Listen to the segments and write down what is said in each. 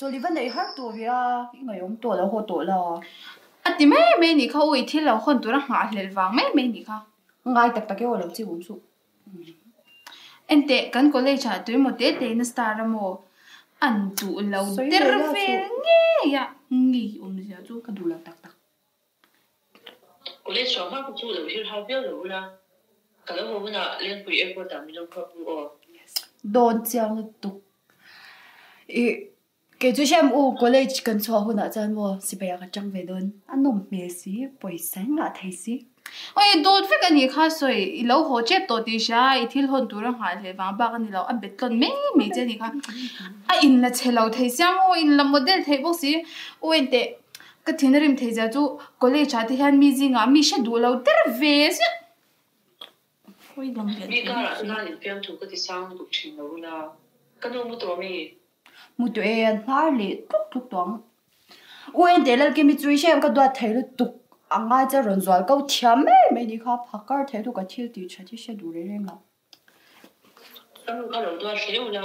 Chawlh i va neih har tawh ve a, i ngaihawm tawh lo haw tawh la. A ti mai mai nih kha, ui thil lo hawn tura nghahhlelh vang mai mai nih kha. Ngai tak tak e aw lo chi awm suh. Enteh, kan college ah tuimaw te te in a star a maw? An duh lo der vel ngei a, ngei awmzia chu ka duh lo tak tak. College chhuah hma kha chu lo hir hau viau lo ula, ka lo haw hunah Lengpui airport ah min lo khuap u aw. Dawn chiang lutuk. I kei chu hriam u college kan chhuah hunah chuan maw sipai ah ka tang ve dawn. A nawm hmel si, pawisa in ngah thei si. Awi dawt vek a nih kha sawi, i lo haw tep tawh tih hria, i thil hawn tur a nghah hleh vang bak a ni lo, a bet tlawn mai mai che a nih kha. A in la chhe lo thei sia maw, in la model theih bawk si. U enteh, Ka thin a rim thei zia chu college ah te hian mi zingah mi hre duh lo der ve ziah. Hawi dang lian Mi karah chuan infiam thu ka ti sang lutuk thin lo ula, ka nu mu tawh mi? Mu tawh e, an hnar leh tluk tluk tawh ang. U Ente Lalkimi chu i hriat ka duat thei lutuk a ngai che rawn zual ko thiam mai mai ni kha phakar thei lutuk a thil tih that hi hre duh reng reng lo. Ka nu kha lo duat hle ula,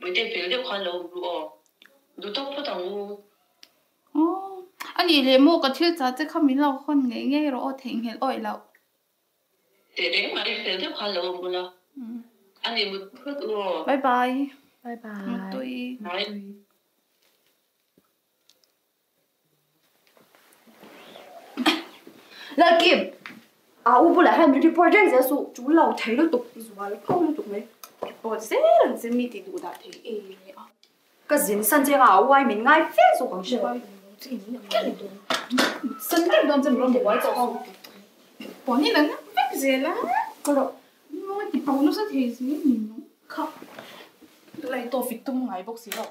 Bawihte fel deuh khan lo awm ru aw. Duh tawk phawt ang u. Aw, a nih leh maw ka thil chah che kha min lo hawn ngei ngei rawh aw theihnghilh awih loh. Teh reng mai fel deuh khan lo awm ula, a nih mut phawt u aw. Bye bye. Bye bye. Mutui. Bye. Lalkim, a u bulah hian min report reng zel suh, tul lo thei lutuk, zual kho lutuk mai. Report zel ang che mi tih duh dah thei e a. Ka zin san che nga a uai min ngai fe zawk ang hre rawh. San vek dawn che min rawn buai tawh suh. Pawh ni la ngam vek zel a. Ka rawh. Mawi ti pau nasa thei si min kha light off i tum ngai bawk si lo.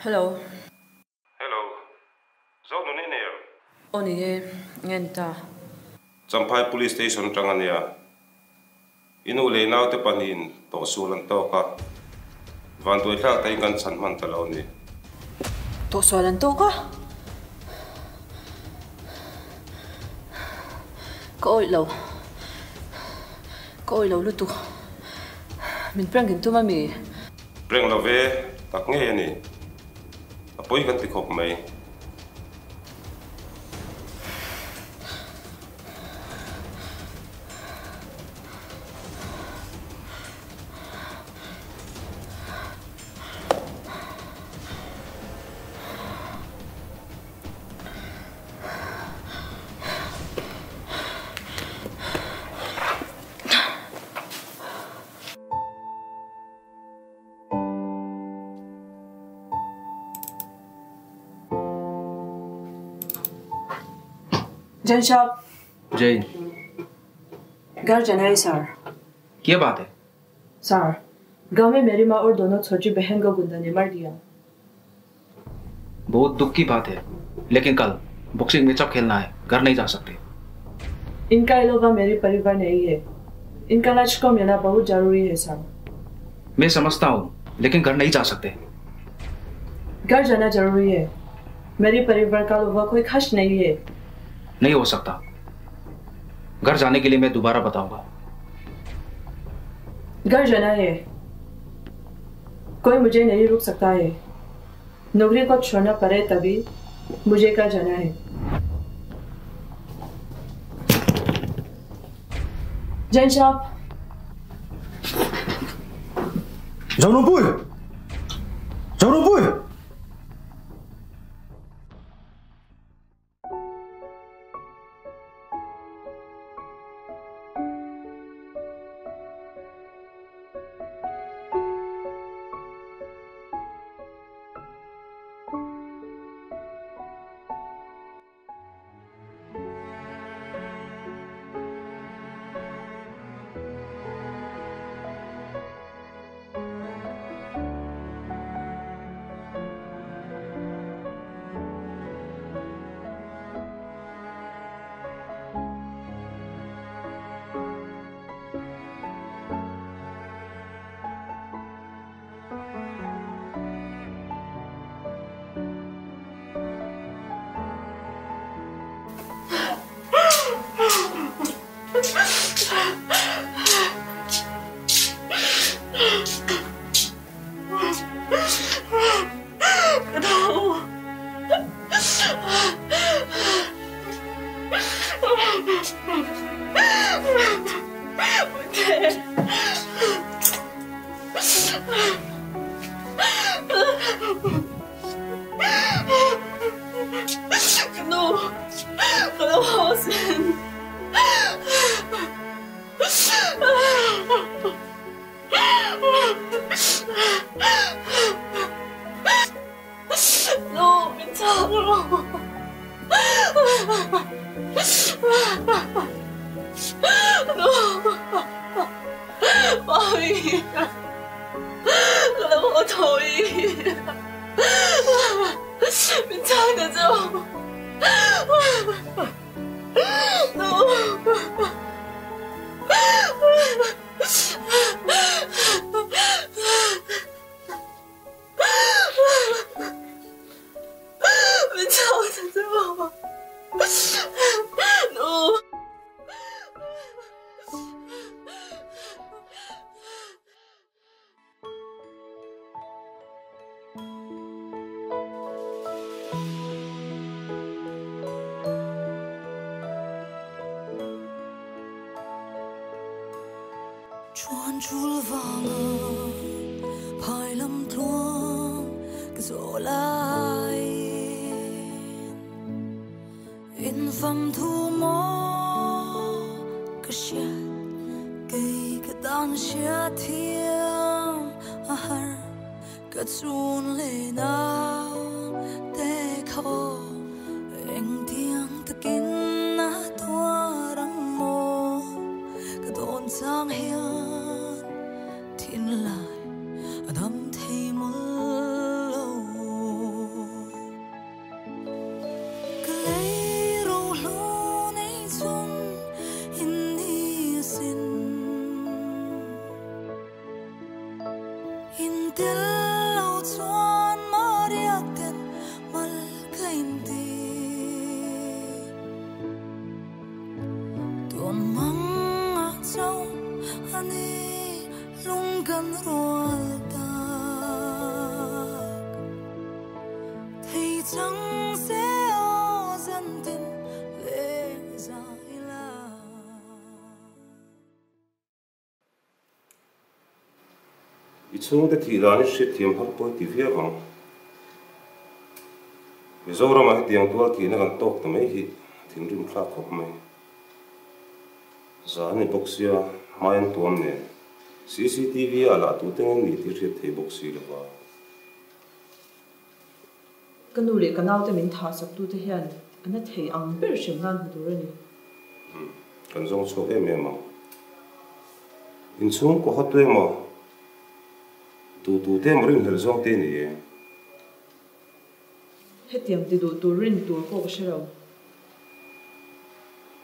Hello. Hello. Zonun i nei em? Aw ni e, nge ni ta? Champhai Police Station atang a nia. I nu leh i naute pahnihin tawhsual an tawk a, vantuaithlak takin kan chhan hman ta lo a ni. Tawhsual an tawk a? Ka awih lo. Ka awih lo lutuk. Min prank in tum a mi? Prank lo ve tak ngei a ni. A pawi kan ti khawp mai. Jain Sahab. Jain. घर जाना है सर। क्या बात है? सर, गांव में मेरी माँ और दोनों छोटी बहन को गुंडा ने मार दिया। बहुत दुख की बात है, लेकिन कल बॉक्सिंग मैच खेलना है, घर नहीं जा सकते। इनका अलावा मेरे परिवार नहीं है, इनका लाश को मिलना बहुत जरूरी है सर। मैं समझता हूँ, लेकिन घर नहीं जा सकते। घर जाना जरूरी है, मेरे परिवार का अलावा कोई खास नहीं है। नहीं हो सकता, घर जाने के लिए मैं दोबारा बताऊंगा। घर जाना है, कोई मुझे नहीं रोक सकता है। नौकरी को छोड़ना पड़े तभी मुझे घर जाना है। जैन साहब। जौनपुर, Jaunpur. I chhungte thih dan hi hriatthiam har pawi ti viau ang. Mizoramah hetiang tual thihna kan tawk ta mai hi thinrim thlak khawp mai. Zan ni bawk sia hmai an tuam nen CCTV ah lah tute nge ni tih hriat thei bawk si lo va. Ka nu leh ka naute min thah sak tute hian a na thei ang ber hrem nan hmu tur a ni. Umm, kan zawng chhuak em em ang. Inchhung kaw hawtu emaw, tu tu te emaw rinhlelh zawng te ni e. Hetiang ti duh tur rin tur pawh ka hre lo.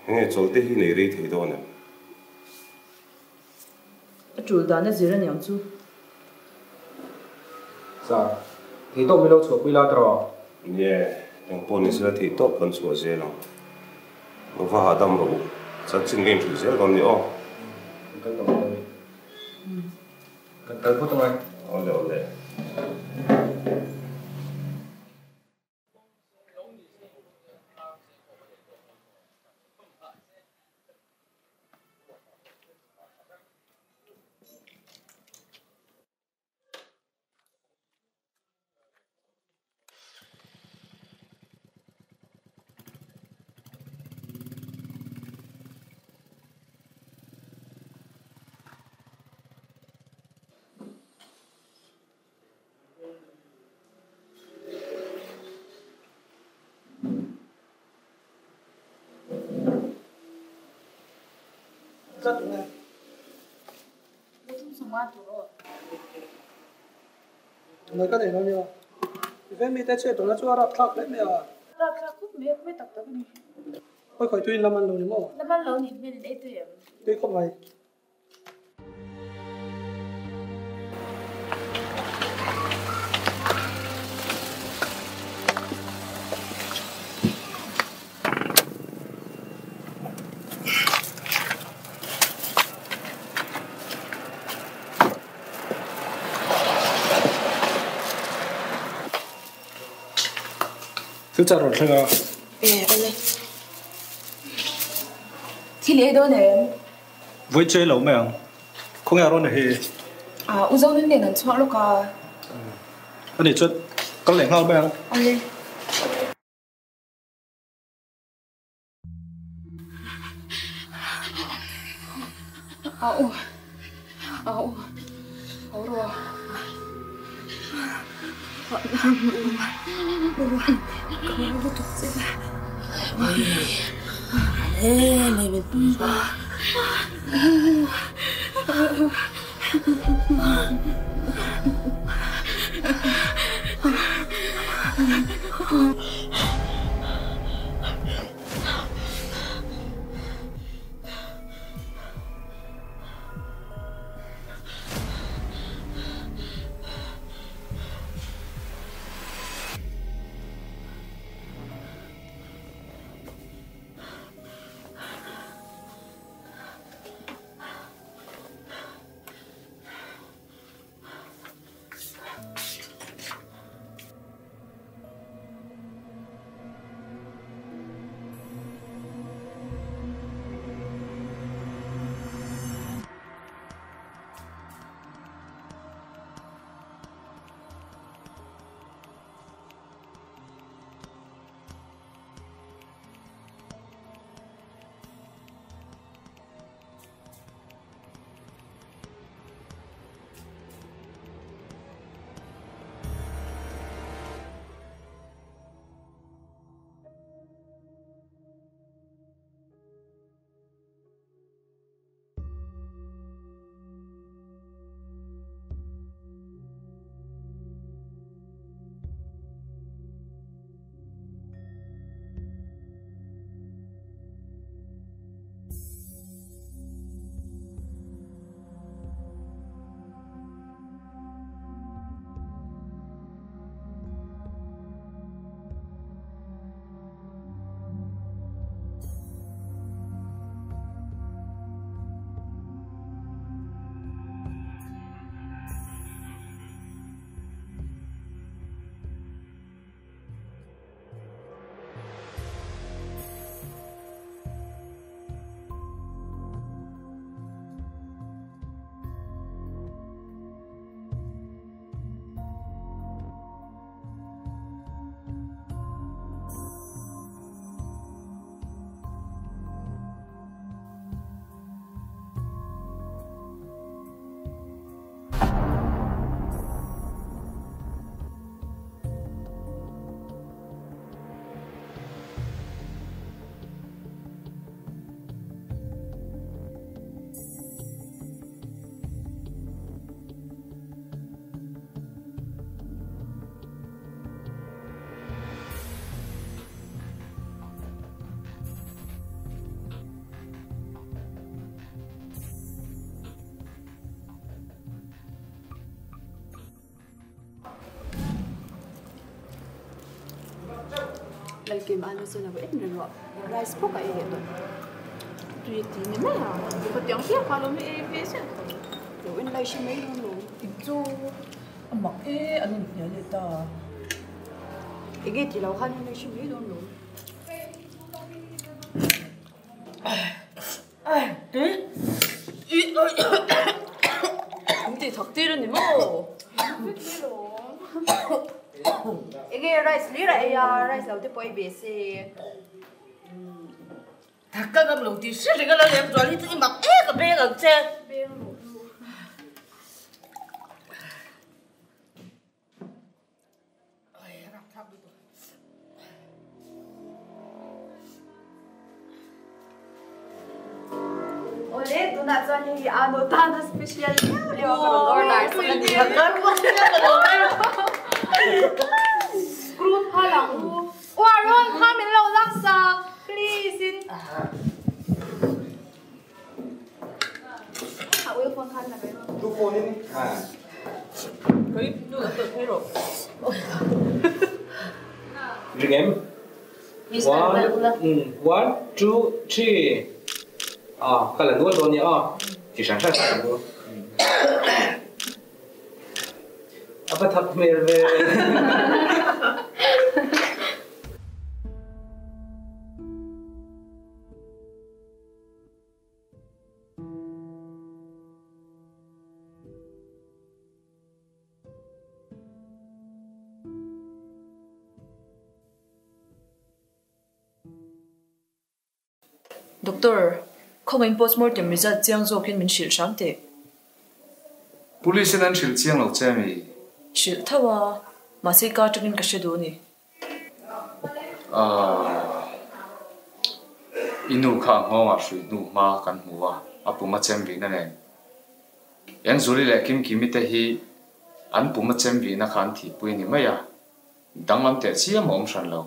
Enge chawlh te hi nei rei thei dawn em? A tul dan a zir aniang chu. Sir, theihtawp min lo chhuahpui la tawh. Nie, engpawh ni sela theihtawp kan chhuah zel ang. Lo va hahdam rawh u, chanchin ka inhrilh zel dawn ni aw. Kan kal tawh mai dawn e. Kan kal phawt angai. Awle awle. Zat nge? Pathum 50 tur aw. Mai ka nei lo nia. I veng mite chhiat tawhna chu a rapthlak hle mai a. Rapthlak khawp mai a, pawi tak tak a ni. Pawi khawi tuiin lam an lo ni maw? Lam an lo nih hmelin ei tui em? Tui khawp mai. Thil char rawn thleng a. E, awle. Thil ei dawn em? Vawi che lo mai ang. Khawnge a rawn hi? Ah, u Zonun nen an chhuak lawk a. Ani chuan kal leh nghal mai ang. Awle. Au au au rawh Lalkim a nu chuan a va en reng a, rice bawk a ei leh tawh. Tui ti ni mai a, khawtiang hriat kha lo mi ei ve zel tho. Lo en lai hre mai dawn lo. Eng chu a mak e an inhnial leh ta. Enge ti lo khan en lai hre mai dawn lo. Min tih thak tir a ni maw? Enge rice hlir a ei a, rice lo te pawh ei ve se. Thak ka ngam lo tih hre reng a lo lem zual hi chu i mak em a beng ang che. Beng rawh lu. Awle, tunah chuan hei hi Ano tana special viau leh a ka rawn order sak a ni. Screw phal ang u. Uar rawn kha min lo lak sak please in. A oil phone khan la ve rawh. Tu phone in. Koi nu lam tawh phei rawh. Ring em? One, one, two, three. Ah, ka la nual dawn nia aw. Ti hran hran hran ang u. A va thak hmel ve. Doctor, khawngaihin postmortem result chiang zawkin min hrilh hram teh. Police in an hrilh chiang lo che ami? Hrilh tho a, mahse ka atangin ka hre duh a ni. Ahh. I nu kha a nghawngah hrui hnu hma kan hmu a, a pum a chem vihna nen. Engzuli leh Kimkimi te hi an pum a chem vihna kha an thihpui a ni mai a, danglam teh chiam a awm hran lo.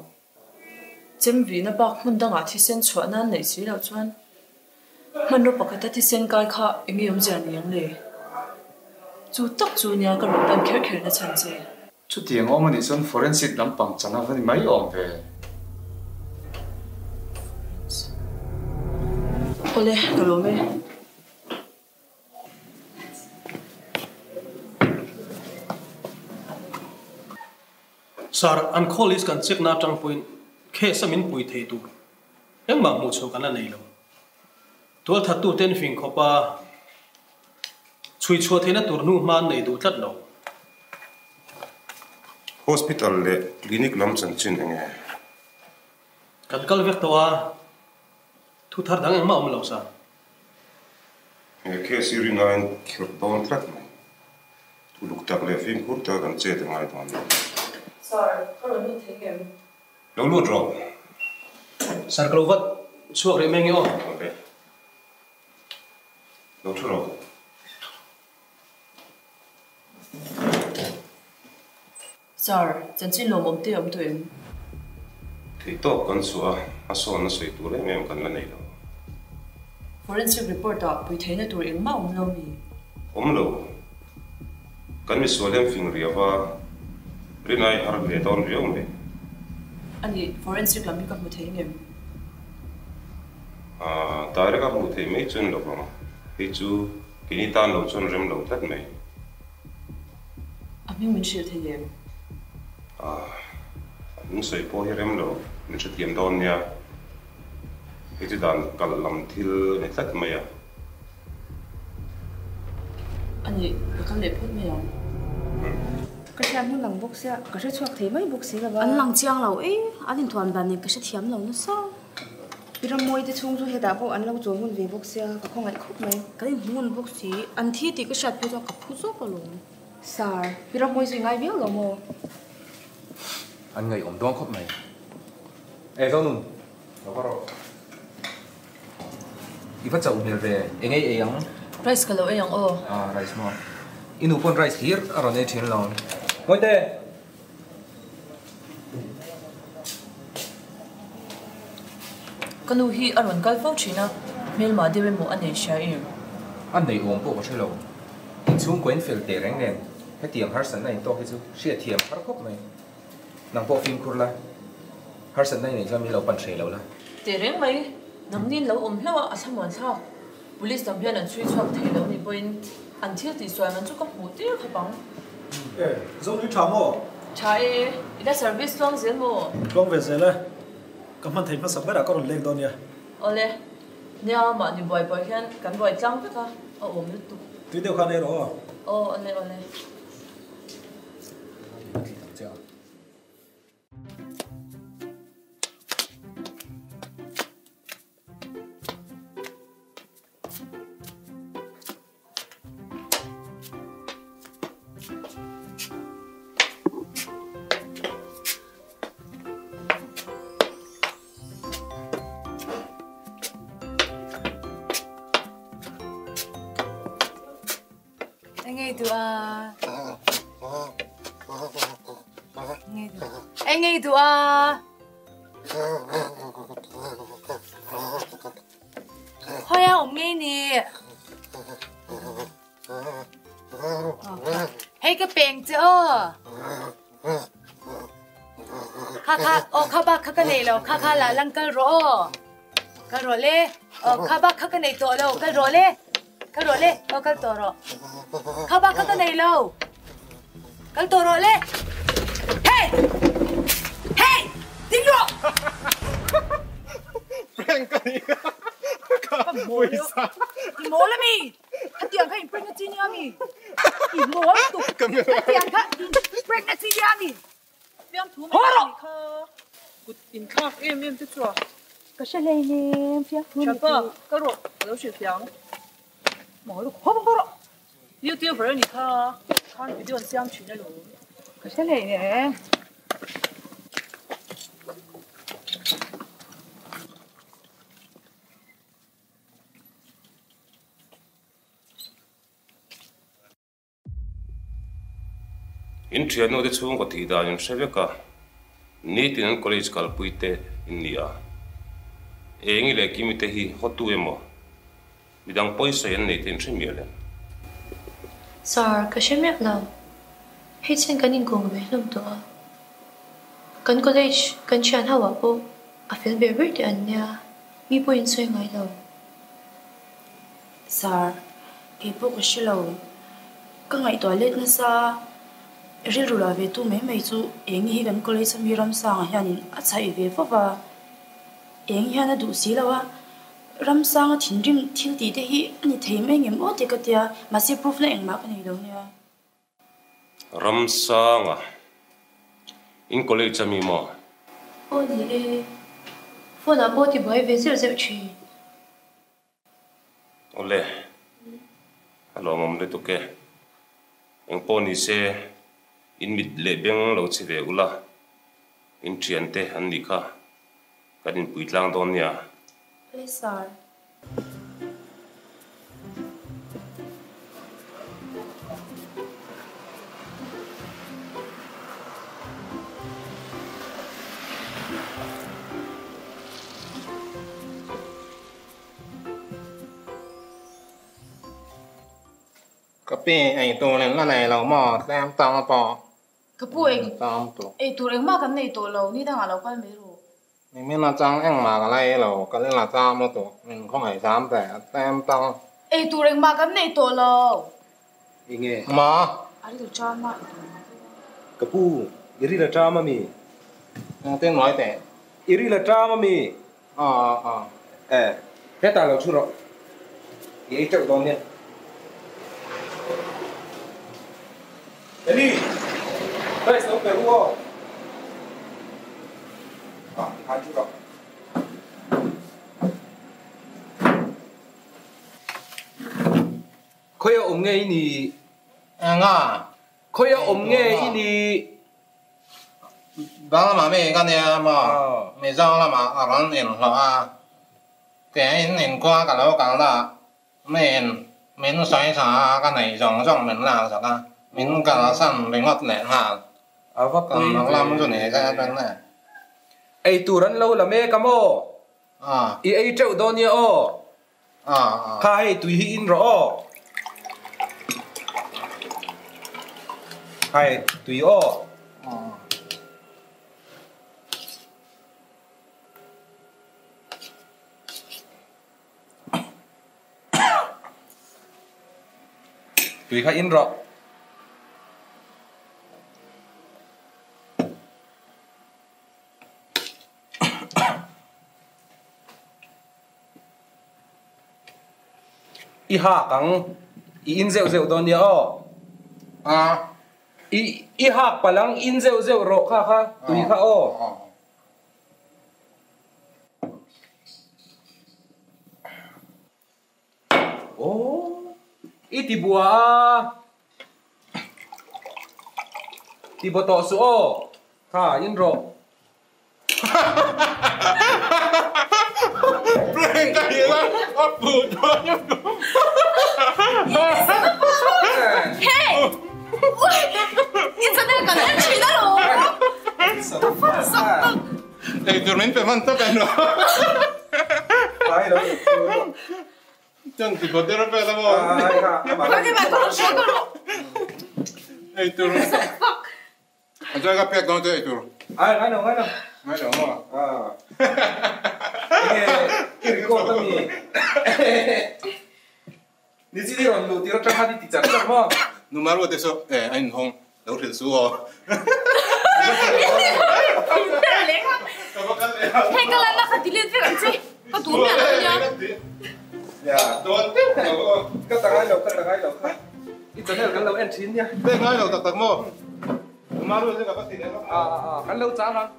Chem vihna bak hmun dangah thisen chhuah nan neih si loh chuan hmanraw pakhata thisen kai kha eng nge awmzia ni ang le? Chu tak chu nia ka rawn pan kher kher na chhan che. Chutiang awm anih chuan forensic lampang chan a va ni mai awm ve. Awle, ka lawm e. Sir, an call list kan check na atang pawhin case a min pui thei tur engmah hmuh chhuah kan la nei lo. Tualthattu ten fing khawp a chhui chhuah theihna tur hnu hma an nei duh tlat lo. Hospital leh clinic lam chanchin enge? Kan kal vek tawh a, thu thar dang engmah a awm lo, Sir. He case hi rinaiin khirh dawn tlat mai. Uluk tak leh fimkhur tak an chet a ngai dawn lo. Sir, ka rawn lut thei ngem? Lo lut rawh. Sir, ka lo vat chhuak rih mai nge aw? Ok. Lo thu rawh. Sir, chanchin lawmawm te awm tawh em? Theihtawp kan chhuah a, a sawnna sawi tur em em kan la nei lo. Forensic report ah pui theihna tur engmah awm lo mi? Awm lo. Kan misual hian fing riau a, rinai har ve dawn riau mai. A nih, forensic lam hi ka hmu thei ngem? Aaa, direct a hmuh theih mai chuan lo vang. Hei chu keini tan lo chuan rem lo tlat mai. A hming min hrilh thei em? Ah, a hming sawi pawh hi rem lo, min hrethiam dawn nia. Hei chu dan kalh lam thil a ni tlat mai a. A nih, ka kal leh phawt mai ang. Ka hriat hnu lang bawk sia, ka hre chhuak thei mai bawk si lova. An lang chiang lo e, an inthuam dan nen ka hrethiam lo nasa. Pi Rammawi te chhung chu hetah pawh an lo chawl ngun ve bawk sia, ka khawngaih khawp mai. Kan inhmu ngun bawk si, an thi tih ka hriat phei chuan ka phu zawk alawm. Sir, Pi Rammawi chu i ngai viau lo maw? An ngaihawm dawn khawp mai. E Zonun, lo va rawh. I va chauh hmel ve, eng ei ei ang? Rice ka lo ei ang aw. Ah, rice maw? I nu pawn rice hlir a rawn ei thin lo. Mawite! Ka nu hi a rawn kal fo thin a, hmelmah deuh emaw a nei hria em? A nei awm pawh ka hre lo. Inchhungkaw in fel teh reng nen hetiang harsatna in tawk hi chu hriatthiam har khawp mai. Nang pawh fimkhur la, harsatna i neih chuan min lo pan hreh lo la. Teh reng mai, nangni in lo awm hlauh a, a thlamuan thlak. Police lam hian an chhui chhuak thei lo ni pawhin an thil tih sual man chu ka hmuh tir khawp ang. E, Zonui tha maw? Tha e, i la service tluang zel maw? Tluang ve zel e, ka hman thei hmasa berah ka rawn leng dawn nia. Awle, nia mahni buai buai hian kan buai tlang vek a, a awm lutuk. Tui deuh khan ei rawh aw. Aw, awle awle. Ei ngei duh a. Khawi a awm ngei ni. Hei ka peng che aw. Kha kha aw kha bak kha ka nei lo kha kha la lang kal rawh aw. Kal rawh le. Aw kha bak kha ka nei tawh lo kal rawh le. Kal rawh le aw kal tawh rawh. Kha bak kha ka nei lo. Kal tawh rawh le. Hey! Hey! Ding rawh! Prank ka ni ka pawisa. I mawl ami? Khatiang kha in prank na chi nia mi? I mawl tuk. Khatiang kha in prank na chi nia mi? Haw rawh! Kut in thlak em em te chu a. Ka hre hlei nem fiamthu ni Thianpa, kal rawh, ka lo hrilh fiang. Mawl tuk, haw haw rawh! Youtuber a nih kha, khan video an siam thin alawm. Ka hre hlei nem. In thiannu te chhungkaw tih dan in hre vek a, nitin an college kalpui te in ni a. Engi leh Kimi te hi hawtu emaw midang pawisa an nei te in hre mial em? Sir, ka hre miah lo. Hei chen kan inkawm ve hlawm tawh a. Kan college kan thian ho ah pawh a fel ber ber te an nia, mi pawhin sawi ngai lo. Sir, kei pawh ka hre lo. Ka ngaihtuah let nasa rilru la ve tu mai mai chu eng hi kan college ami Ramsanga hianin a chhaih ve fo va, eng hian a duh si lo a, Ramsanga thinrim thil tih te hi a ni thei mai ngem aw tih ka tia, mahse proof na engmah ka nei lo nia. Ramsanga, in college ami maw? Aw ni e, phone ah pawh tibuai ve zeuh zeuh thin. Awle, a lawmawm lutuk e. Engpawh ni se, in mit leh beng lo che ve ula, in thiante an nih kha kan inpui tlang dawn nia. Awle sir. Ka pi ei tur in la nei lo maw tlem tang pawh. Ka pu eng ei tur engmah kan nei tawh lo ni dangah lo kal mai ru. Nimin atang engmah ka la ei lo, ka lila cham lutuk, min khawngaih zam teh tlem tang. Ei tur engmah kan nei tawh lo. Enge? Ma. A ril cham a, ei tur engmah ka la. Ka pu, i ril a cham ami? Engtin nuai teh? I ril a cham ami? A a. E, hetah lo thu rawh. I ei teuh dawn nia. Eli! Rice lo pe ru aw. A, tikhan thu rawh. Khawi a awm nge i nih? Enga? Khawi a awm nge i nih? Bang lamah mi ka nia maw? Mizo lamah a rawn inhlawh a, keiin inkhua ka lo kal dah. Miin min sawi tha a, ka neih zawng zawng min lak zak a, min kalsan ringawt leh nghal. A va pui ve. Kan lam chu ni se chuan e. Ei tur an lo la mek a maw? I ei teuh dawn nia aw. Kha hei tui hi in rawh aw. Hai tui aw. Tui kha in rawh. I hak ang, i in zeuh zeuh dawn nia aw. A. I i hak palh ang, in zeuh zeuh rawh kha kha, tui kha aw. Aw, i ti bua a. Ti baw tawh suh aw, kha in rawh. Prank a ni la, a hmuh dawn a hmuh. Hey! Ui! I channel kan en thin alawm. Ka fan sak tak. Eitur min pe hman tak em lo. Chân thì có tiền về đâu mà. Eitur. Anh cho cái đó cho eitur. Ai ngay đâu ngay đâu. Ngay đâu mà. Cái record tao mi. Ni chỉ đi rồi lù đi rồi chắc đi chặt chặt mà. Numero de so, anh hong, đâu thể số à. Hei ka lan na kha delete vek ang che. Ka tu miah lo nia. Dạ. Ka tangai lo, ka tangai lo. I channel kan lo en thin nia. Pe ngai lo tak tak mo. Numero de ka ka ti le. À à kan lo chang ang.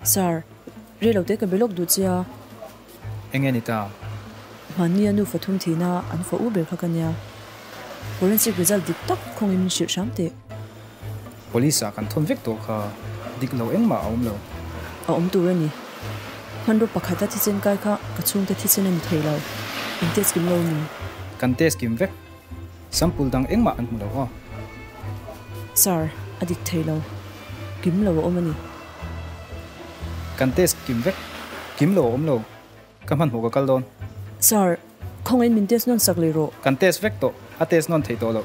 Sir, rei lo te ka belok du chia. Enge ni ta. Mani anu fathum thina an fa u ber kha kania. Forensic result dik tak khong in shir sham te. Police a kan thon vek to kha dik lo engma a awm lo. A awm tur ani. Hmanraw pakhata thisen kai kha ka chhungte thisen ani thei lo. In test kim lo ni. Kan test kim vek. Sample dang engma an hmu lo aw. Sir, a dik thei lo. Kim lo a awm ani. Kan test kim vek. Kim lo awm lo. Ka hmanhmawh ka kal dawn. Sir, khawngaiin min test nawn sak leh rawh. Kan test vek tawh. A test nawn thei tawh lo.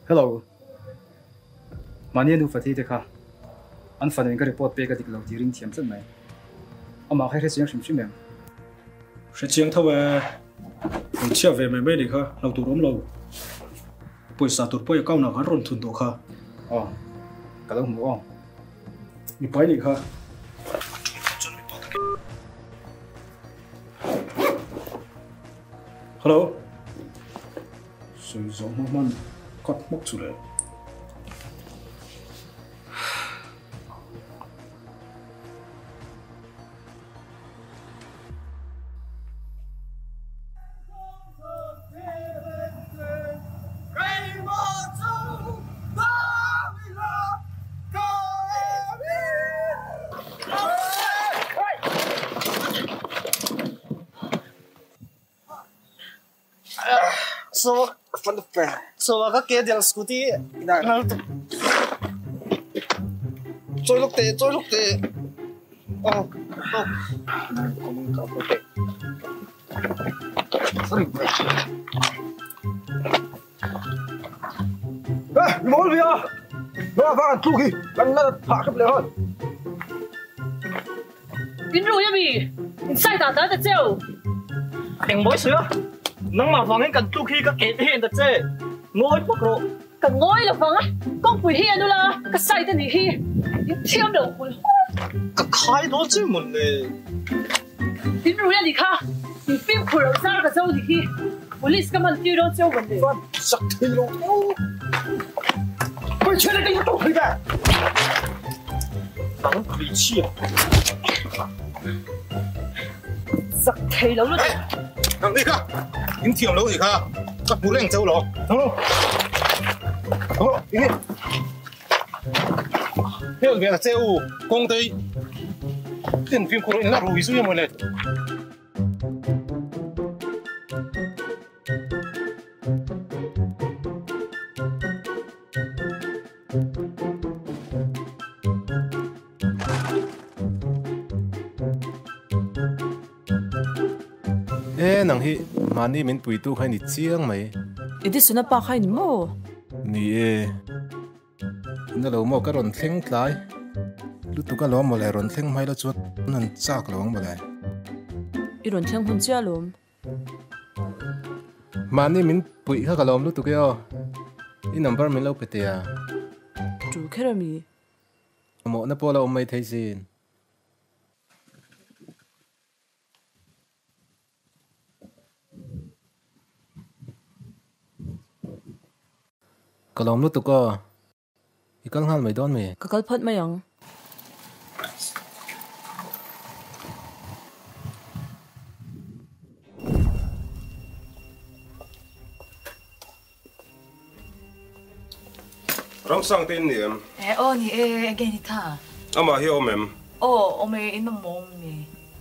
Hello. Mani anu fathi te kha. An fanin ka report pe ka dik lo ti ring thiam tlat mai. Ama kha hre chiang hrim hrim em. Hre chiang tho e. Rong chhia ve mai mai ni kha lo tur awm lo. Pawisa tur pawh account ah khan rawn thun tawh kha. Aw. Ka lo hmu aw. Mipai ni kha. Hello. Sawi zawh hma hman cut hmawk chu le. So, so ka ke del scooty nal trôi lúc tệ trôi lúc tệ oh oh không có có tệ Ê, món gì à? Nó vàng thu kì, lần lần thả cái này hơn. Tín rồi nha mì, sai tả tả ta treo. Đừng bối sữa. Nang mà vàng cần tu khi các kẻ hiện thật chứ ngồi bốc rộ cần ngồi là vàng á con quỷ hiền nữa là cái sai tên gì hi I thiam lo hul hul. Ka khai dawn che mawn le. In rui a nih kha. In fimkhur loh zar ka zo nih hi. Police ka man tir dawn cheu mawn le. Van zak thei lo tho. Hmeichhia leh kei ka tawk thei ve. Nang hmeichhia. Zak thei lo lutuk. Nang ni kha. In thiam lo nih kha. Ka hmu reng cheu lo. Nang lo. Nang lo. Enge. Hel ve ta che u. Kawng te in fimkhur in la rui zui a mawle. E nang hi mahni min puitu kha i ni chiang mai. Edison-a pa kha i ni maw? Ni e. Na lo maw ka rawn thleng tlai lutuk alawm mawle rawn thleng hmai la chuan an chak lo ang mawle. I rawn thleng hun chiah alawm. Mahni min puih kha ka lawm lutuk e aw. I number min lo pe teh a. Tu kher a mi? Mamawhna pawh la awm mai thei sin. Ka lawm lutuk aw. I kal nghal mai dawn mi? Ka kal phawt mai ang. Ramsang te in ni em? Eh aw ni e, enge ni tha? Amah hi a awm em? Aw awm e, in mamawh awm ni.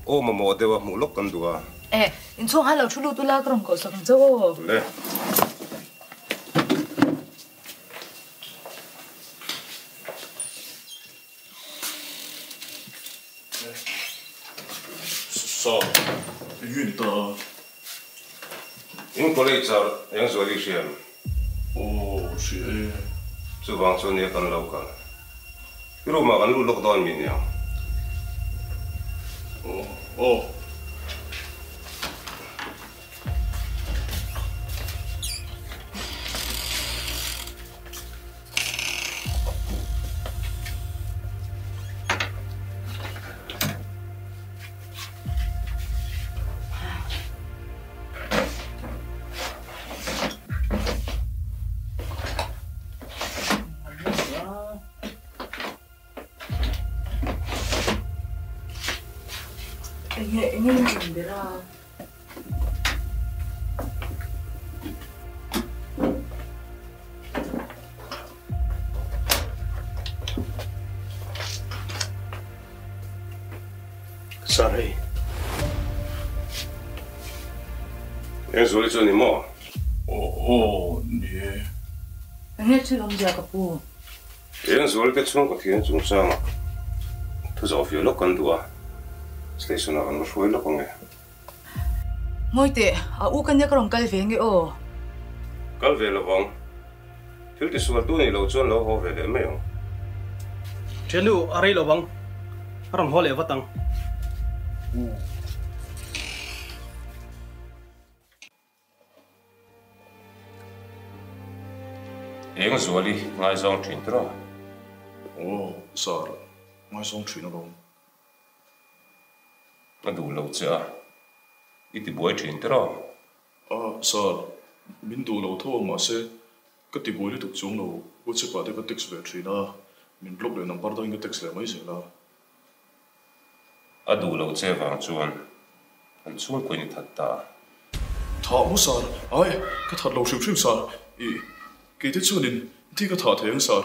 Aw mamawh deuh a, hmuh lawk kan duh a. Eh, inchhung han lo thu lut ula ka rawn koh sak ang chauh aw. Le. Sa, enge ni ta? In college ah eng zual i hria em? Aw, hria e. Chuvang chu nia kan lo kal. I room ah kan lut lawk dawn mi niang? Aw, aw. Enge enge in rawn ber a? Sir hei. Engzuali chu ni maw? Aw ni e. Enge thil awmzia ka pu? Engzuali te chhungkaw thian chungchangah thu zawh fiah lawk kan duh a, station ah kan va hruai lawk ang e. Ngawi teh, a u ka nia ka rawn kal ve nge aw? Kal ve lovang. Thil tisual tu nih loh chuan lo haw ve leh mai ang. Thiannu, a rei lovang. A rawn haw leh vat ang. Eng Zuali ngaizawng thin tiraw? Aw, sir, ngaizawng thin alawm. A duh lo che a, i ti buai thin tiraw? A, sir, min duh lo tho a mahse ka ti buai lutuk chung lo WhatsApp ah te ka text ve thin a, min block leh number dangin ka text leh mai zel a. A duh lo che vang chuan an chhungkaw in i that ta a. Tha maw sir? Ai, ka that lo hrim hrim sir. Ih, kei te chuanin thi ka thah thei ang sir.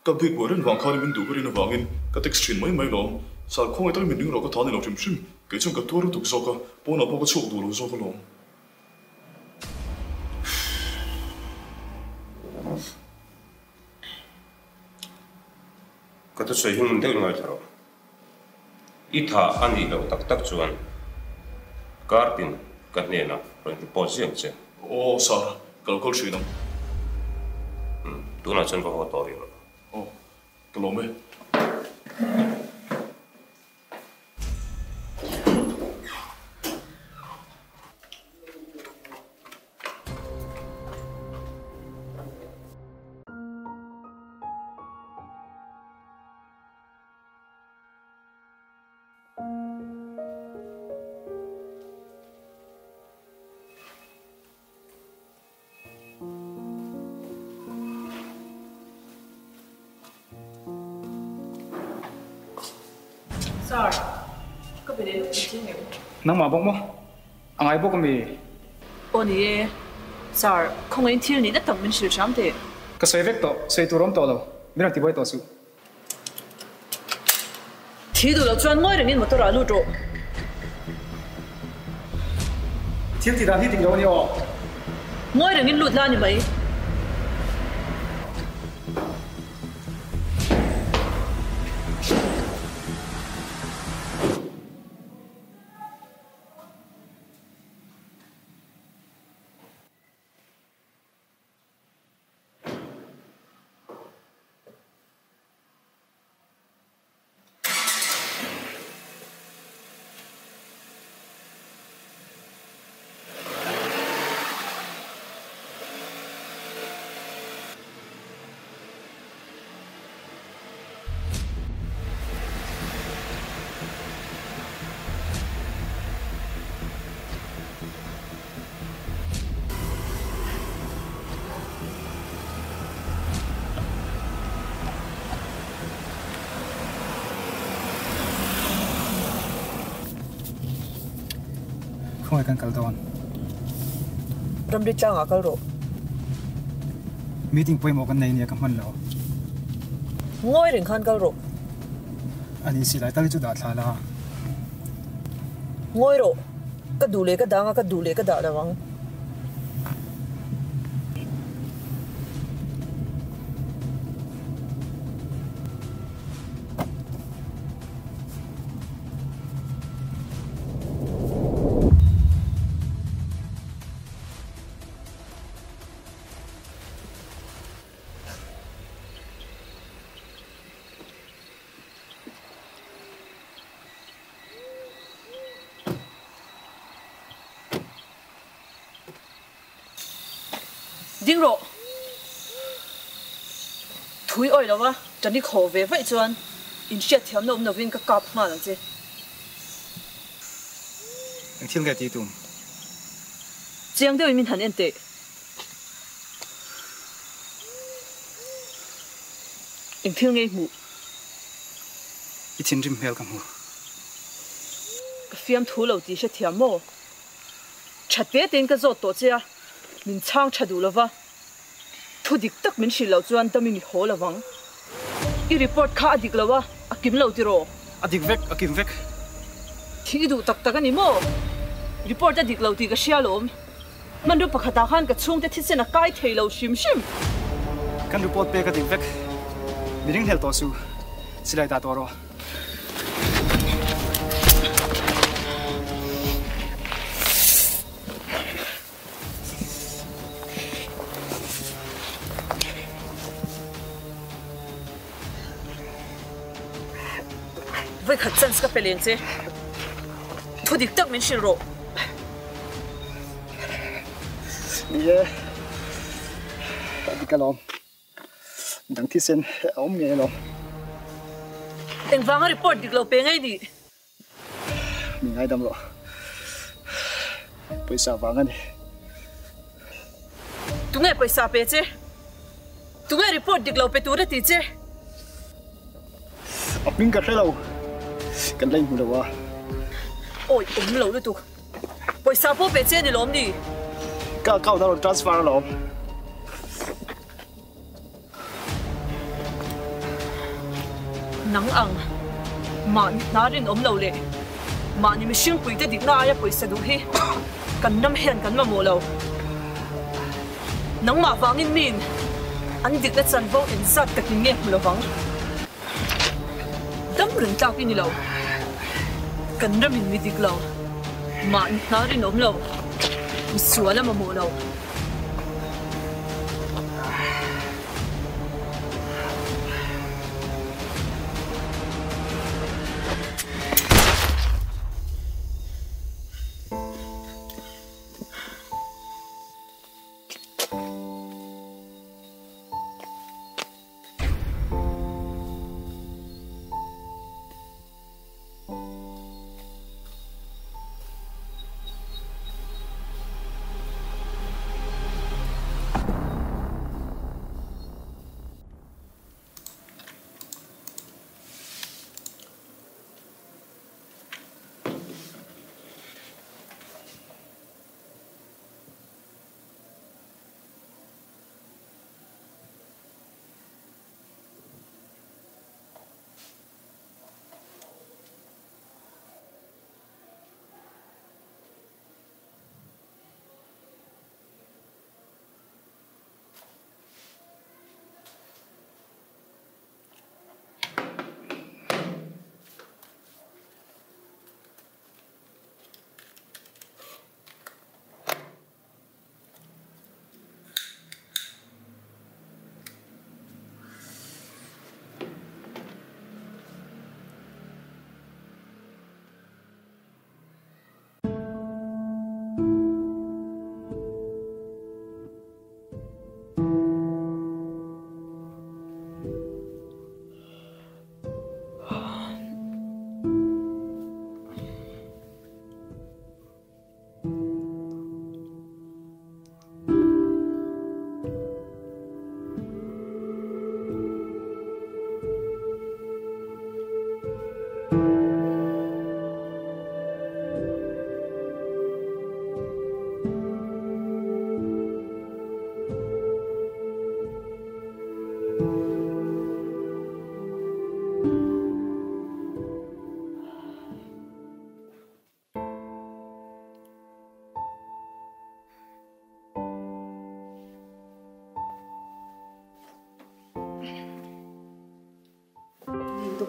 Ka bik buai reng vang khan min duh ka rin avangin ka text thin mai mai lawm. Sir, khawngaih takin min ring rawh ka tha ni lo hrim hrim. Kei chuan ka tuar lutuk zawk a, pawnah pawh ka chhuak duh lo zawk alawm. Ka thusawi hi ngun deuh ngaithla rawh. I tha a nih loh tak tak chuan Kartin ka hnenah rawn report ziah ang che. Aw sir, ka lo kal thin ang. Umm, tunah chuan va haw tawh rih rawh. Aw, ka lawm e. Sir, ka be leh lawk thei che ngem? Nangmah bawk maw? A ngai bawk ami? Aw ni e. Sir, khawngaihin thil nihna tak min hrilh hram teh. Ka sawi vek tawh, sawi tur awm tawh lo. Min rawn tibuai tawh suh. Thi duh loh chuan ngawi rengin motor ah lut rawh. Thil tih dan hi dik lo a ni aw. Ngawi rengin lut la a ni mai. Khawngaih kan kal dawn. Ramri tlangah kal rawh. Meeting pawimawh kan nei nia ka hman lo. Ngawi reng khan kal rawh. A ni silai tal hi chu dah thla la. Ngawi rawh. Ka duh leh ka dang a, ka duh leh ka dah lo ang. Ding rawh. Thui awih lova Tani khaw ve vaih chuan inhriat thiamna awm lovin ka kap nghal ang che. Eng thil nge tih tum? Chiang deuhin min han en teh. Eng thil nge i hmuh? I thinrim hmel ka hmu. Ka fiamthu lo tih hrethiam maw? Tha te tein ka zawt tawh che a, min chhang tha duh lova. Thu dik tak min hrilh loh chuan dam i mi haw lovang. I report kha a dik lo a, a kim lo tiraw? A dik vek, a kim vek. Thih i duh tak tak a ni maw? Report a dik lo tih ka hria alawm. Hmanrua pakhatah khan ka chhungte thisen a kai thei lo hrim hrim. Kan report pek a dik vek. Mi ringhlel tawh su. Silai dah tawh rawh. Vawikhat chance ka pe leng che. Thu dik tak min hrilh rawh. Ni e, a dik alawm. Dang thisen a awm ngei alawm. Engvanga report dik lo pe ngei nih? Min ngaidam rawh. Pawisa vang a ni. Tunge pawisa pe che? Tunge report dik lo pe tur a ti che? A hming ka hre lo. Kan la inhmu lo a. Awi awm lo lutuk. Pawisa pawh pe che ni lawm ni? Ka account a rawn transfer alawm. Nang ang, mahni hna rinawm lo leh mahni mihring puite dikna aia pawisa duh hi kan ram hian kan mamawh lo. Nangmah vangin miin an dikna chanvo engzat takin nge hmu lovang? Dam reng tlak i ni lo. Kan ramin mi dik lo, mahni hna rinawm lo, misual a mamawh lo.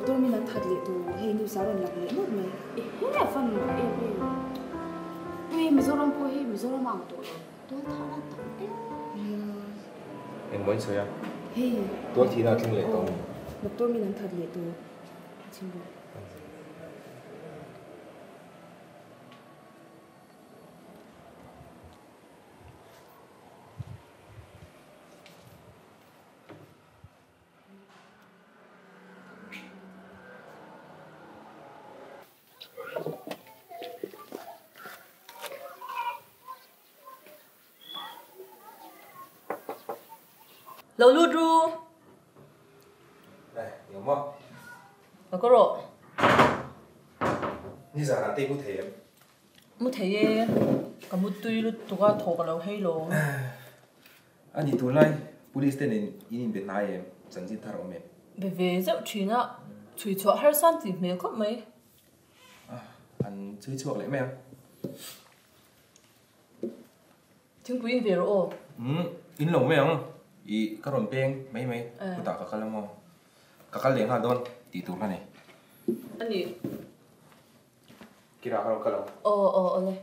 Doctor min an that leh tur hei news a rawn lang leh nawlh mai. Ehe a van mak em em. Hei Mizoram pawh hi Mizoram a ang tawh lo. Tual thah na tam em mai a. Engmaw in sawi a? Hei. Tual thihna a thleng leh tawh a ni. Doctor min an that leh tur a chim bawk. Lo lut ru. Eh, eng maw? Ka ka rawh. Ni zanah te i mu thei em? Mu thei e, ka mu tui lutuk a, thaw ka lo hei lo. A ni tunlai police te nen in inbe hnai em? Chanchin thar awm em? Be ve zeuh thin a, chhui chhuah harsan tih hmel khawp mai. An chhui chhuak leh mai ang. Thingpui in ve rawh aw. Umm, in lo mai ang. Ih, ka rawn peng mai mai. Chutah ka kal emaw? Ka kal leh nghal dawn tih tur ka nei. A ni. Kira ka rawn kal ang. Aw, aw, awle.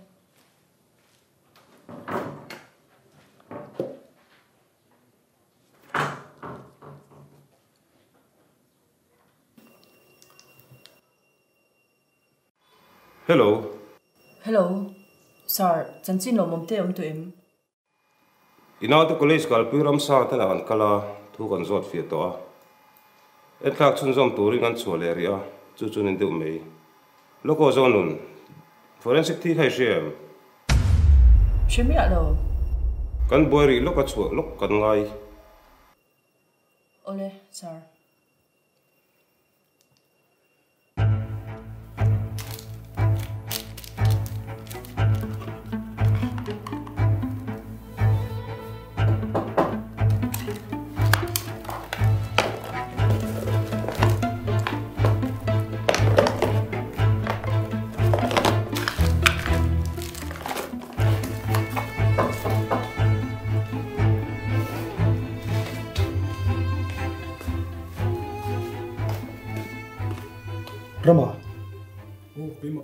Hello. Hello. Sir, chanchin lawmawm te awm tawh em? I naute college kalpui ramsang te lah an kal a, thu kan zawt fiah tawh a. Enthlak chhunzawm turin an chhuah leh rih a, chu chu nin deuh mai. Lawkaw Zonun, forensic thi kha i hria em? Hre miah lo. Kan buai rih lawk a chhuah lawk kan ngai. Awle, sir. Rama. Oh, keimah.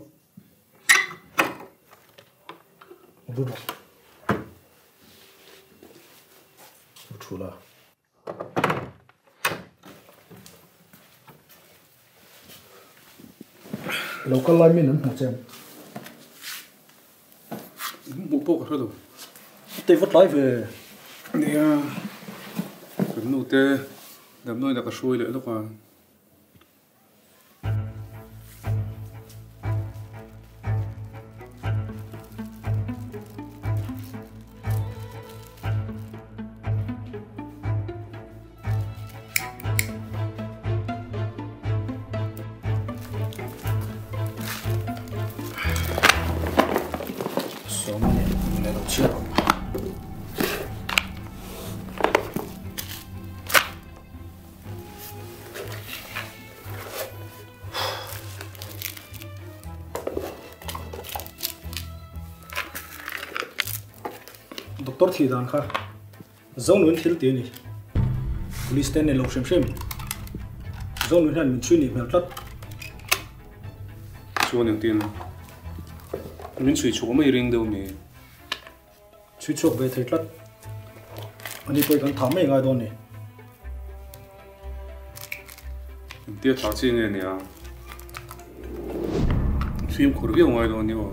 Lut rawh. U thu la. Lo kal lai min an hmu che em? Hmuh pawh ka hre lo. A tei vat lai ve. Nia, kan nu te damdawiin ah ka hruai leh lawk a. Sawma nen min lo chhiar rawh. Doctor thih dan kha Zonun thil ti a ni. Police te an nei lo hrim hrim. Zonun hian min chhui nih hmel tlat. Chuan engtin min chhui chhuak mai ring deuh mi? Chhui chhuak ve thei tlat. Ani pawh i kan thah mai ngai dawn ni. Engtia thah chi nge nia? Fimkhur viau ngai dawn ni aw.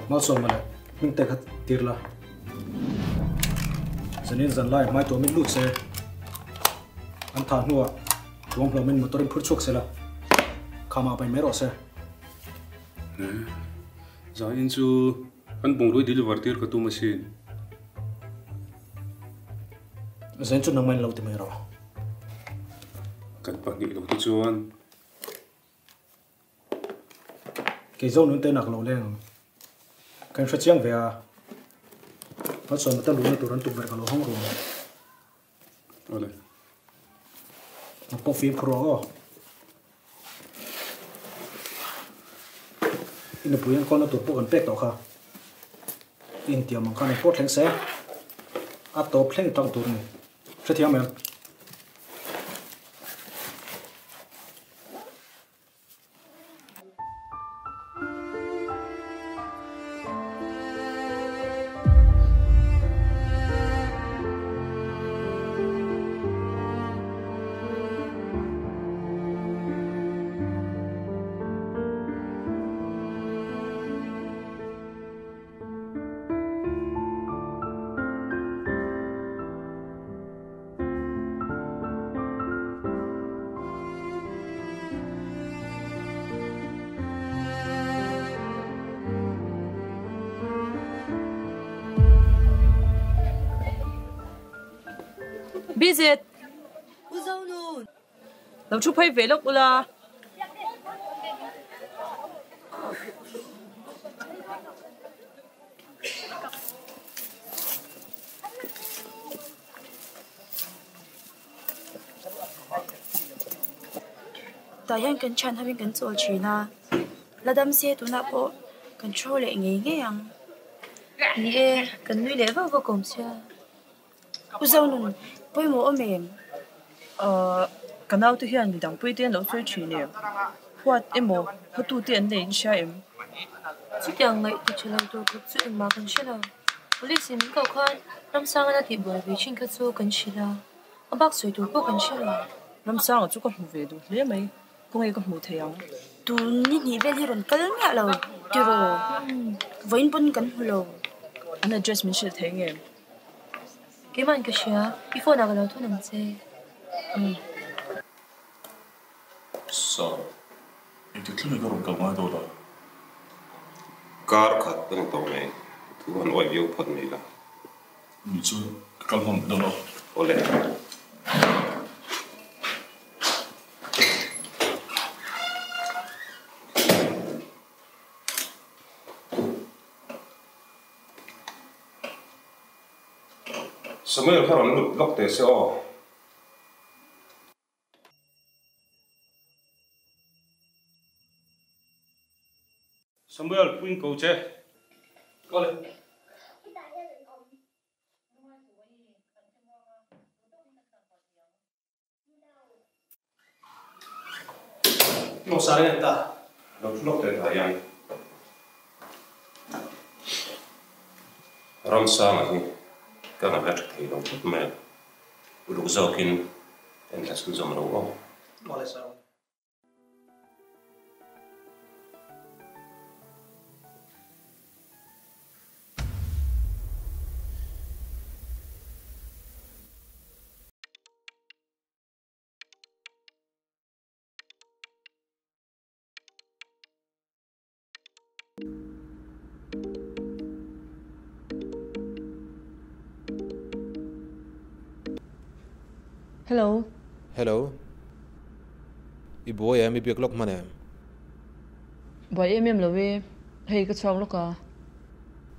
Malsawma leh hming te kha tir la. Zanin zan lai hmai tuamin lut se. An thah hnuah tuang hlawmin motor in phur chhuak se la. Khamah pai mai rawh se. Zanin chu kan bungrui deliver tir ka tum asin. Zanin chu nangmah in lo ti mai rawh. Kan pahnih lo te chuan. Kei zo nun te nak lo leng ang. Ka inhre chiang ve a. Malsawmna te luhna tur an tukverh ka lo hawng ruang. Awle. Nang pawh fimkhur rawh aw. I nupui an kawlna tur pawh kan pek tawh kha. I intiam ang khan engpawh thleng se. A tawp thleng tang tur a ni. Hrethiam em? Bizet! U Zonun! Lo thu phei ve lawk ula. Tah hian kan thian hovin kan chawl thin a, la dam se tunah pawh kan thu leh ngei ngei ang. Ni e, kan nui leh vak vak awm sia. U Zonun, pawimawh awm em? Ahh, ka naute hian midang pui te an lo sawi thin em? Huat emaw, hawtute an nei in hria em? Chutiang ngaih ti tha lo tur khawp chu engmah kan hre lo. Police in min koh khan Ramsanga tih buai ve thin kha chu kan hrilh a, a bak sawi tur pawh kan hre lo. Ramsanga chu ka hmu ve duh hle mai, khawnge ka hmuh thei ang? Tun ni hnih vel hi rawn kal miah lo tiraw? Vawiin pawn kan hmu lo. An address min hrilh thei ngem? Keimahin ka hria, i phone ah ka lo thun ang che. Umm. Sir, engtik thleng nge ka rawn kal ngai dawn a? Kar khat a ni tawh mai, thu han awih viau phawt mai la. Ni chu ka kal hmang dawn a. Awle. Samuel kha rawn lut lawk teh se aw. Samuel, puin ko che. Awle. Maw sar in an ta. Lo thu lawk teh tah hian Ramsanga hi ka ngaihna tha thei lo khawp mai a, uluk zawkin en thla chhunzawm lo aw. Awle sir. Hello. Hello. I buai em? I biak lawk hman em? Buai em em lo e. Hei ka chhuak lawk a.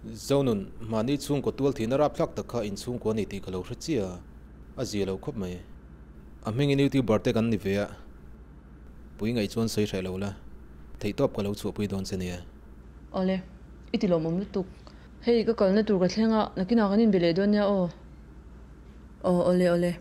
Zonun, mahni chhungkaw tual thihna rapthlak tak kha inchhungkua a ni tih ka lo hre chiah a, a zia lo khawp mai. A hmingin YouTuber te kan ni ve a, pui ngaih chuan sawi hreh lo la, theihtawp ka lo chhuahpui dawn che nia. Awle, i ti lawmawm lutuk. Hei ka kalna tur ka thleng a, nakinah kan inbe leh dawn nia aw. Aw, awle awle.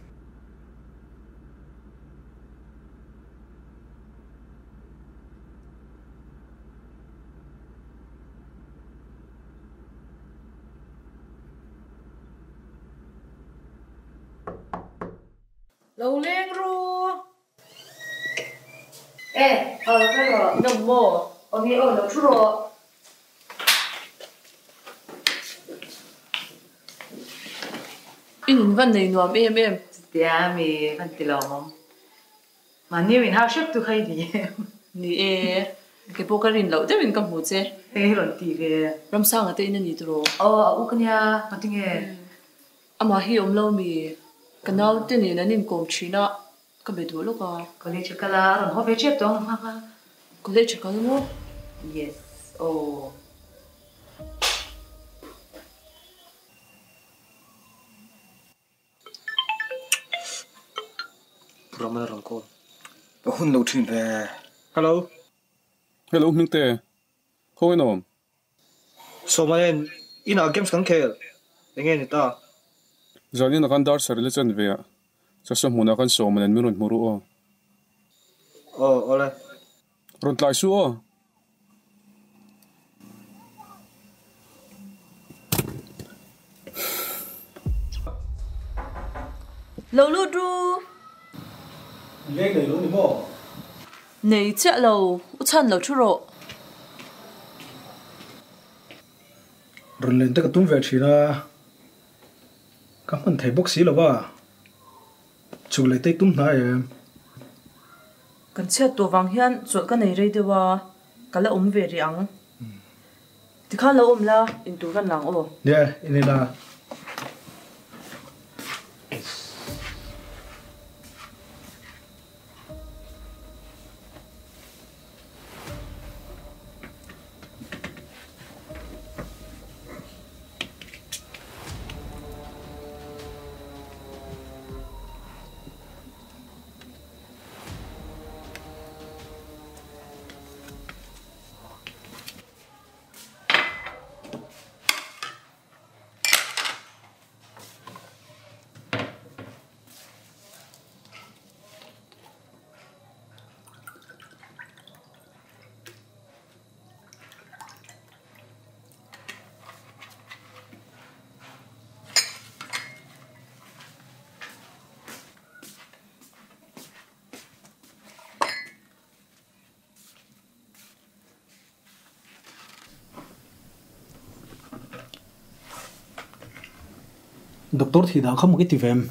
Lo leng ru. E, aw lo kal rawh. Nawm maw? Aw nge aw, lo thu rawh. I nun van nei nuam em em. Chutia mi van ti lo mawm. Mahni min hau hrep tu kha i ni em? Ni e, ke pawh ka rin loh deuhin ka hmu che. Hei rawn ti ve. Ramsanga te in a ni tiraw? Aw, a u ka nia, ngatinge? Amah hi awm lo mi? Ka naute nen an inkawm thin a, ka be duh lawk a. College a kal a, a rawn haw ve tep tawh ang hma. College a kal maw? Yes, aw. Ramana rawn call. Ka hun lo thin ve. Hello. Hello Hmingte, khawngaih nawm. Sawmalen, inah games kan khel, enge ni ta? Zanin a kan dar sarih la chen ve a. Chasa hmunah khan sawma nen min rawn hmu ru aw. Aw, awle. Rawn tlai suh aw. Lo lut ru. Leng nei lo ni maw? Nei chiah lo, u chhan lo thu rawh. Rawn len te ka tum ve thin a, ka hman thei bawk si lo va, chhuk leh te i tum hna em? Kan chhiat tawh vang hian chawlh ka nei rei deuh a, ka la awm ve rih ang. Tikhan lo awm la, intur kan lang aw. Nia, in ila. Doctor thih dan kha maw i ti ve em?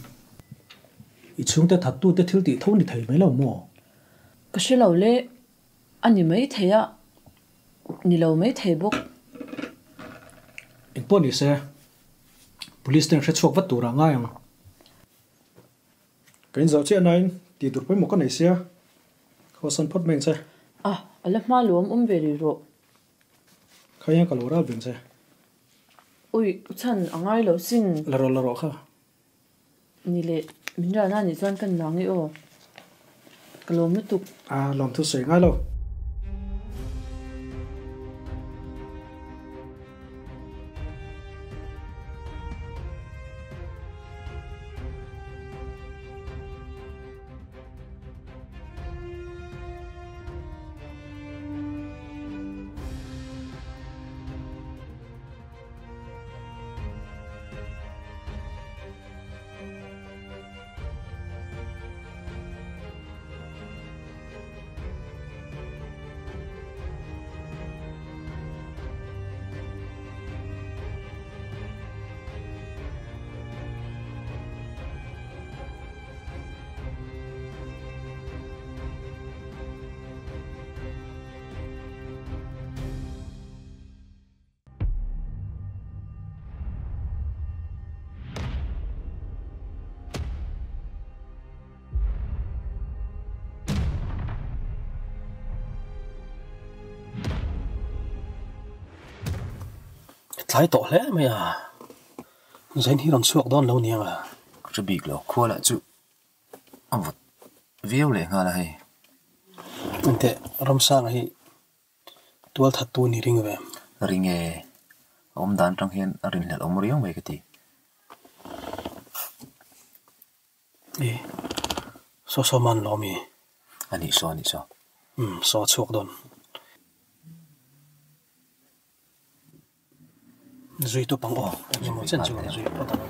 I chhungte thattute thil tih tho ni thei mai lo maw? Ka hre lo le, a ni mai thei a, ni lo mai thei bawk. Engpawh ni se, Police ten hre chhuak vat turah ngai ang. Ka inzauh chiah nain tih tur pawimawh ka nei sia, ka haw-san phawt mai ang che. A, a la hma lo awm ve rih rawh. Kha hian ka lo ral ve ang che. Ui, u chhan a ngai lo sin. La rawh, la rawh kha. Ni leh, min ralna nih chuan ka nang i aw. Ka lawm lutuk. A, lawmthu sawi ngai lo. Tlai tawh hle mai a, Zain hi rawn chhuak dawn lo niang a. Ka hre bik lo, khua lah chu a vawt viau leh nghal a hei. Engteh Ramsanga hi Tual thattu ni ring ve. Ring e, a awm dan atang hian a rinhlelh awm riau mai ka ti. I saw saw man lo mi? A nih saw, a nih saw. Umm, saw a chhuak dawn. Zui tawp ang aw, eng emaw chen chu zui phawt ang.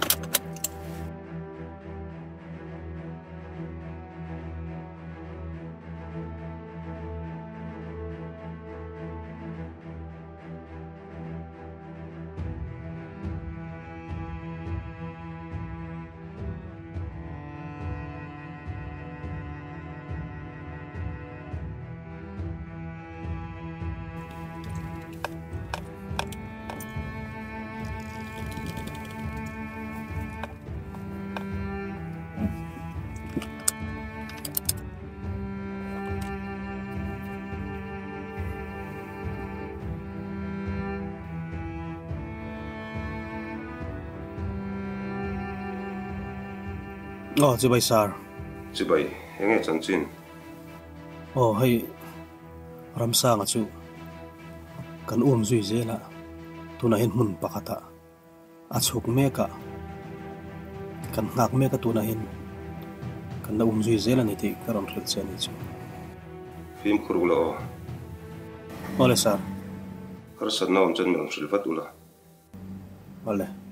Aw chibai sir. Chibai, enge chanchin? Aw hei Ramsanga chu kan um zui zel a, tunah hian hmun pakhatah a chhuk mek a, kan nghak mek a tunah hian Kan la umzui zel a ni tih ka rawn hrilh che a nih chu. Fimkhur ula aw. Awle sir. Harsatna awm chuan min rawn hrilh vat ula. Awle.